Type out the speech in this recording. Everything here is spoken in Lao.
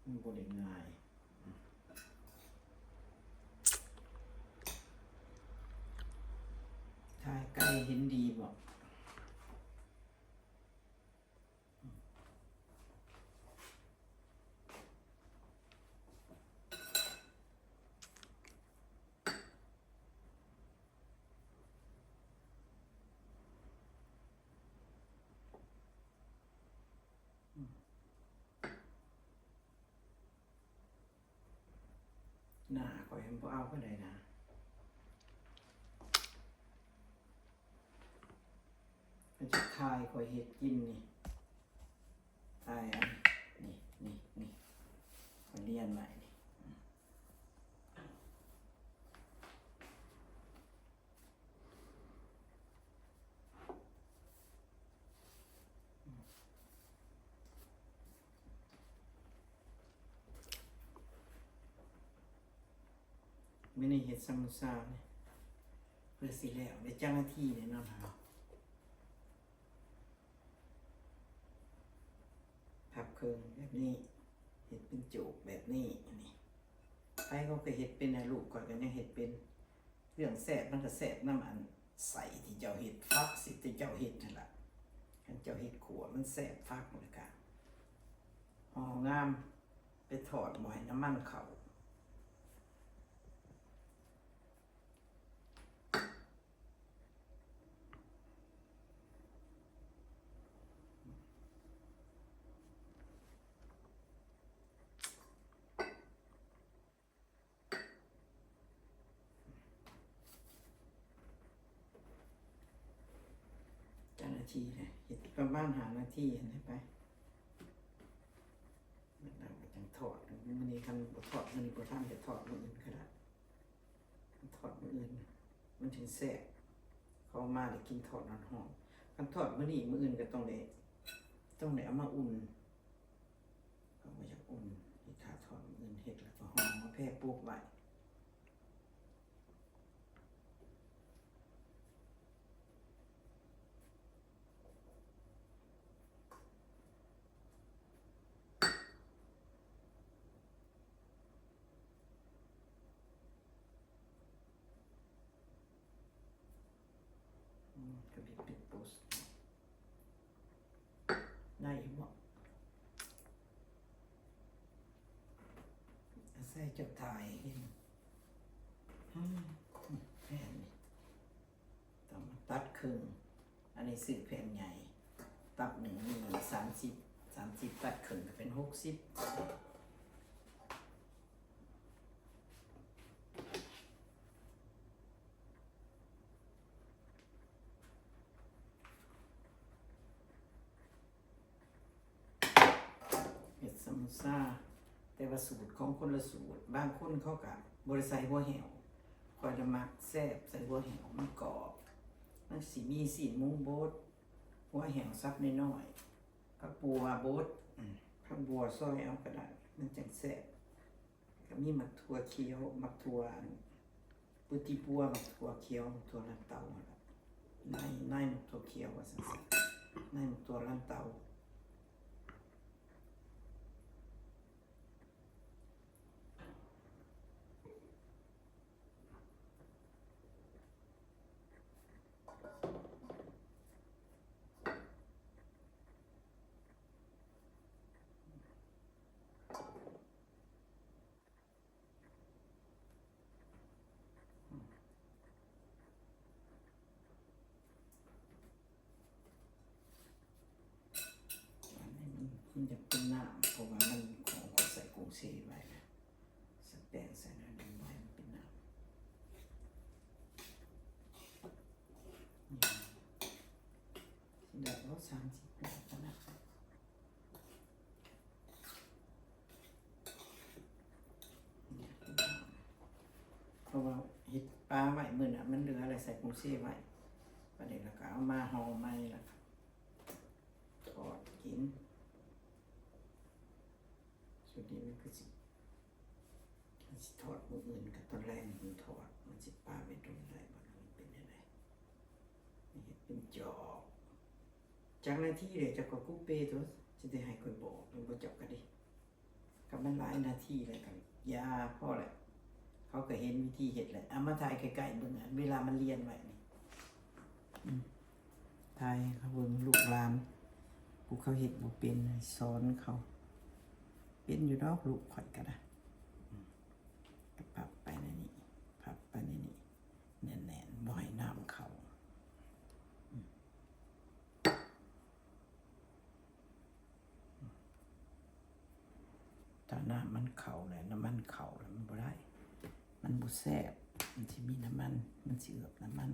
ມັນບໍ່ໄດ້ງ່າຍ. ຖ່າຍໄກເຫັນດີບໍ່? ໜ້າຂ້ອຍມັນບໍ່ເອົາປານໃດນະ. ມັນຈະຖ່າຍຂ້ອຍເຮັດກິນນີ້. ຖ່າຍອັນນີ້ ນີ້ ນີ້ ຂ້ອຍລຽນໄວ້ນີ້. ມື້ນີ້ເຮັດຊາມູຊານີ້ ເພື່ອຊິແລ້ວ ໄດ້ຈັກນາທີແນ່ນອນຫັ້ນເນາະ. ພັບເຄິ່ງແບບນີ້ ເຮັດເປັນໂຈກແບບນີ້ ນີ້ ໃຜເຂົາກໍເຮັດເປັນນະ ລູກຂ້ອຍກໍຍັງເຮັດເປັນ. ເລື່ອງແຊບມັນກໍແຊບນຳອັນໄສ້ທີ່ເຈົ້າເຮັດ ຝັກທີ່ເຈົ້າເຮັດຫັ້ນລະ. ຄັນເຈົ້າເຮັດຂົ້ວມັນແຊບ ຝັກ ແລ້ວກະຫໍ່ງາມ ໄປທອດບໍ່ໃຫ້ນ້ຳມັນເຂົ້າ. ຈັກນາທີແຫຼະ ເຮັດປະມານຫ້ານາທີຫັ້ນແຫຼະໄປ. ແລ້ວກໍຈັ່ງທອດ. ມື້ນີ້ຄັນບໍ່ທອດ ມື້ນີ້ບໍ່ທັນ ໄປທອດມື້ອື່ນກໍໄດ້. ທອດມື້ອື່ນມັນຈຶ່ງແຊບ. ເຂົາມາໄດ້ກິນທອດຮ້ອນໆ. ຄັນທອດມື້ນີ້ ມື້ອື່ນກໍຕ້ອງໄດ້ ຕ້ອງໄດ້ເອົາມາອຸ່ນ. ເຂົາບໍ່ຢາກອຸ່ນ ເຮັດຖ້າທອດມື້ອື່ນ ເຮັດແລ້ວກໍຫໍ່ມາແຜ່ປົກໄວ້. ອືມ ກະບິດເປັນໂປສ ໄດ້ຢູ່ບໍ່? ອາໄສເຈົ້າຖ່າຍເຫັນ. ອືມ ແຜ່ນນີ້ ຕ້ອງມາຕັດເຄິ່ງ. ອັນນີ້ຊື້ແຜ່ນໃຫຍ່ ຕັດໜຶ່ງມີສາມສິບ ສາມສິບຕັດເຄິ່ງກໍເປັນຫົກສິບ. ເຮັດຊາມູຊາ ແຕ່ວ່າສູດຂອງຄົນລະສູດ. ບາງຄົນເຂົາກະບໍ່ໄດ້ໃສ່ຫົວແຫ້ວ. ຂ້ອຍລະມັກແຊບໃສ່ຫົວແຫ້ວ ມັນກອບ. ມັນຊິມີຊີ້ນໝູບົດ, ຫົວແຫ້ວສັບນ້ອຍໆ, ຜັກບົ່ວບົດ, ອືມ, ຜັກບົ່ວຊອຍເອົາກໍໄດ້ ມັນຈັ່ງແຊບ. ກໍມີໝາກຖົ່ວຂຽວ, ໝາກຖົ່ວອັນ ປຶຕິປົວ, ໝາກຖົ່ວຂຽວ, ໝາກຖົ່ວລັນເຕົາຫັ້ນລະ. ນາຍ, ນາຍໝາກຖົ່ວຂຽວວ່າຊັ້ນຊະ. ນາຍໝາກຖົ່ວລັນເຕົາ. ອັນນີ້ມັນ, ມັນຈະເປັນນ້ຳ ເພາະວ່າມັນ, ຂອງຂ້ອຍໃສ່ກົງເຊໄວ້ນະ, ໃສ່ແປ້ງໃສ່ໜ້ອຍໜຶ່ງ ບໍ່ໃຫ້ມັນເປັນນ້ຳ. ນີ້ ຊິໄດ້ບໍ່ ສາມສິບ ໄດ້ຂະໜາດ. ເພາະວ່າເຮັດປາໄວ້ມື້ນັ້ນ ມັນເຫຼືອແລ້ວ ໃສ່ກົງເຊໄວ້, ບາດນີ້ລະກະເອົາມາຫໍ່ໃໝ່ ລະກະທອດກິນ. ຊຸດນີ້ມັນຄືຊິ, ມັນຊິທອດມື້ອື່ນ ກະຕອນແລງມັນທອດ, ມັນຊິປາໄວ້ດົນໄດ້ບໍ່ ຫຼືມັນເປັນແນວໃດ? ເຮັດເປັນຈອກ. ຈັກນາທີເດ ເຈົ້າກໍກຸເປຕົວະ, ຊິໄດ້ໃຫ້ຂ້ອຍບອກແມ່ນບໍ່ ເຈົ້າກະເດ. ຄຳ ມັນຫຼາຍນາທີແລ້ວກໍຢ່າ ພໍແລ້ວ. ເຂົາກໍເຫັນວິທີເຮັດແລ້ວ. ເອົາມາຖ່າຍໃກ້ໆເບິ່ງ ອັນເວລາມັນລຽນໄວ້ນີ້. ອືມ ຖ່າຍໃຫ້ເຂົາເບິ່ງ ລູກຫຼານ ຜູ້ເຂົາເຮັດບໍ່ເປັນ ໃຫ້ສອນເຂົາ. ເປັນຢູ່ດອກ ລູກຂ້ອຍກໍໄດ້. ອືມ ກໍພັບໄປໃນນີ້ ພັບໄປໃນນີ້ແໜ້ນໆ ບໍ່ໃຫ້ນ້ຳເຂົ້າ. ອືມ ຖ້ານ້ຳມັນເຂົ້າແລ້ວ ນ້ຳມັນເຂົ້າແລ້ວ ມັນບໍ່ໄດ້ ມັນບໍ່ແຊບ. ມັນຊິມີນ້ຳມັນ ມັນຊິເອືອບນ້ຳມັນ.